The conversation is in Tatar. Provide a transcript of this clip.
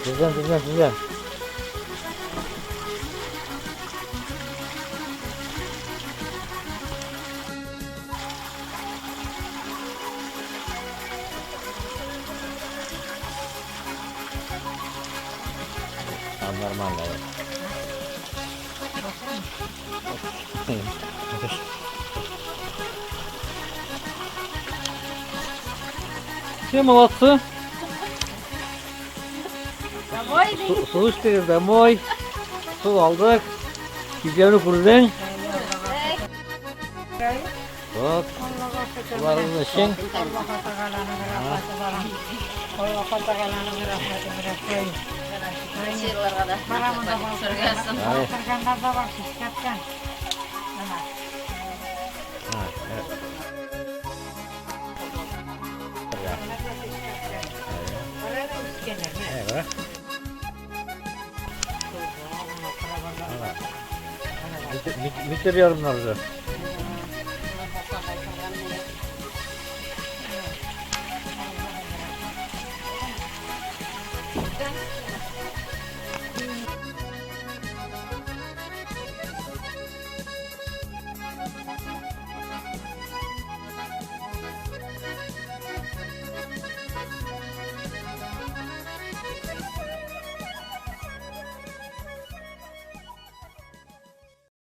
Тезлән, тезлән, тезлән. Там нормально. Все молодцы. Домой. Су эчтегез, домой. Су алдык. Кизләүне күрдең. Вот. Суларыңны эчең. Аллаһ Тәгаләнең рәхмәте бар. Аллаһ Тәгаләнең рәхмәте белән. Елларга да. Бара монда Сөргәсен. Торганнар да бар, чистарткан. Ана. Ha, evet. Бара да үскәннәр. Evet. Bitir yorumlarınızı.